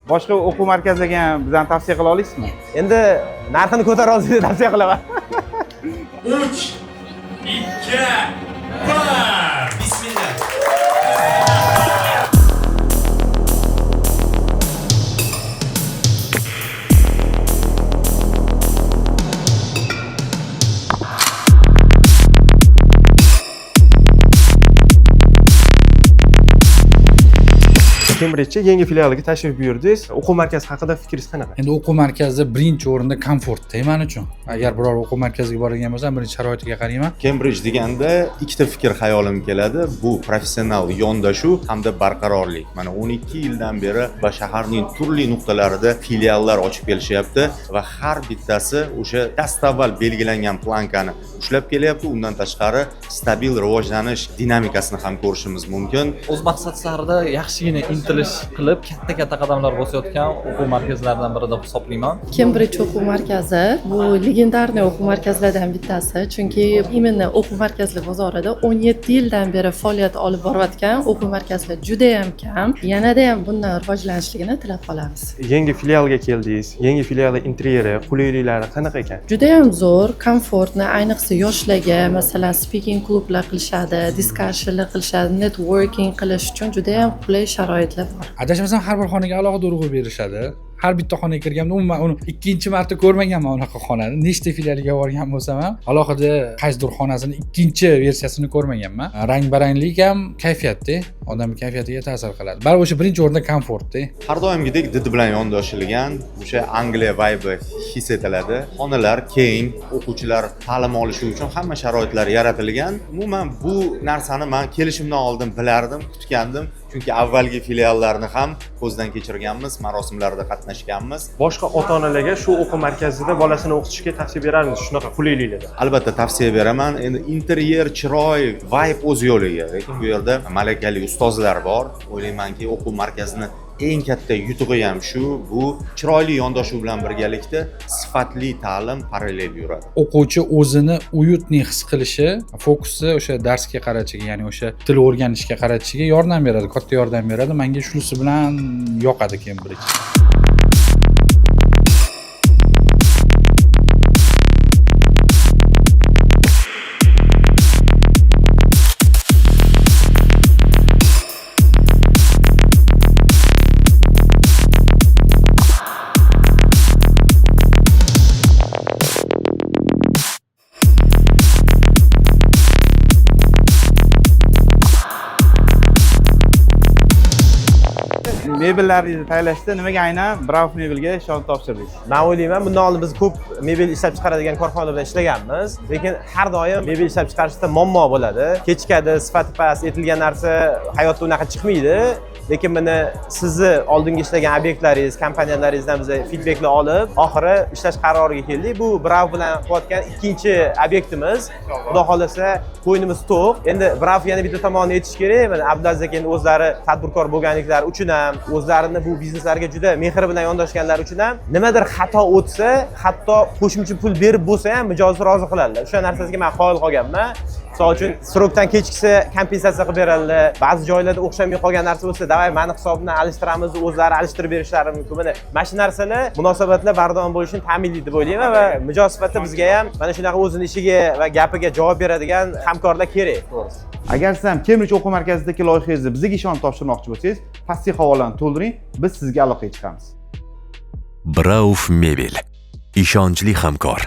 Boshqa o'quv markaziga ham bizani tavsiya qila olasizmi? Endi narxini ko'tara olsangiz, tavsiya qilaman. 3, 2, 1. Bismillah. Cambridge'ga yangi filialiga tashrif buyurdingiz. O'quv markazi haqida fikringiz qanaqa? Endi o'quv markazida birinchi o'rinda komfortda man uchun. Agar biror o'quv markaziga boradigan bo'lsam, birinchi sharoitiga qarayman. Cambridge deganda ikkita fikr xayolimga keladi. Bu professional yondashuv hamda barqarorlik. Mana 12 yildan beri va shaharning turli nuqtalarida filiallar ochib kelishyapti va har bittasi o'sha dastavval belgilangan plankani ushlab kelyapti. Undan tashqari stabil rivojlanish dinamikasini ham ko'rishimiz mumkin. O'z maqsad sarida yaxshigina intilish qilib, katta katta qadamlar bosayotgan o'quv markazlaridan biri deb hisoblayman. Cambridge o'quv markazi bu легендарный o'quv markazlaridan bittasi, chunki именно o'quv markazlar bozorida 17 yildan beri faoliyat olib borayotgan o'quv markazlar judayam kam. Yanada ham bundan rivojlanishligini tilab qolamiz. Yangi filialga keldingiz. Yangi filialning interyeri, qulayliklari qanaqa ekan? Judayam zo'r, komfortni, ayniqsa yoshlarga, masalan, speaking klublar qilishadi, discussionlar qilishadi, networking qilish uchun judayam qulay sharoitlar bor. Adashmasam, har bir xonaga alohida urg'u berishadi. Har bitta xonaga kirganda, umuman uni ikkinchi marta ko'rmaganman unaqa xonani. Nechta filialiga borgan bo'lsam ham, alohida qaysidir xonasini ikkinchi versiyasini ko'rmaganman. Rang baranglik ham kayfiyatda, odam kayfiyatiga ta'sir qiladi. Baribir o'sha birinchi o'rinda komfortda. Har doimgidek did bilan yondoshilgan o'sha Angliya vibe his etiladi. Xonalar keng, o'quvchilar ta'lim olishi uchun hamma sharoitlar yaratilgan. Umuman, bu narsani man kelishimdan oldin bilardim, kutgandim, chunki avvalgi filiallarni ham ko'zdan kechirganmiz, marosimlarda qatnashganmiz. Boshqa ota-onalarga shu o'quv markazida bolasini o'qitishga tavsiya berarmisiz shunaqa qulayliklarda? Albatta tavsiya beraman. Endi interyer, chiroy, vibe o'z yo'liga, lekin bu yerda malakali ustozlar bor. O'ylaymanki, o'quv markazini eng katta yutug'i ham shu, bu chiroyli yondashuv bilan birgalikda sifatli ta'lim parallel yuradi. O'quvchi o'zini уютный his qilishi, fokusi o'sha darsga qaratishiga, ya'ni o'sha til o'rganishga qaratishiga yordam beradi, katta yordam beradi. Menga shunisi bilan yoqadi Cambridge. Mebellaringizni tanlashda nimaga aynan Brauf mebelga ishonch topshirdingiz? Man o'ylayman, bundan oldin biz ko'p mebel ishlab chiqaradigan korxona bilan ishlaganmiz, lekin har doim mebel ishlab chiqarishda muammo bo'ladi, kechikadi, sifati past etilgan narsa hayotda unaqa chiqmaydi. Lekin mana sizni oldingi ishlagan obyektlaringiz, kompaniyalaringizdan biz feedbacklar olib, oxiri ishlash qaroriga keldik. Bu Brav bilan qilayotgan ikkinchi obyektimiz, xudo xohlasa, ko'nglimiz to'q. Endi Brav yana bitta tomonini aytish kerak, mana Abdulaziz aka endi o'zlari tadbirkor bo'lganliklari uchun ham, o'zlarini bu bizneslariga juda mehr bilan yondoshganlari uchun ham, nimadir xato o'tsa, hatto qo'shimcha pul berib bo'lsa ham mijozni rozi qiladilar. O'sha narsasiga man qoyil qolganman. Misol uchun, срок dan kechiksa, kompensatsiya qilib beradilar. Ba'zi joylarda o'xshamay qolgan narsa bo'lsa, давай mani hisobimdan alishtiramiz, o'zlari alishtirib berishlari mumkin. Mana shu narsalar munosabatlar bardavom bo'lishini ta'minlaydi deb o'ylayman va mijoz sifatida bizga ham mana shunaqa o'zini ishiga va gapiga javob beradigan hamkorlar kerak, to'g'risi. Agar siz ham Cambridge o'quv markazidagi loyihangizni bizga ishonch topshirmoqchi bo'lsangiz, pastki havolani to'ldiring, biz sizga aloqaga chiqamiz. Brauf Mebel. Ishonchli hamkor.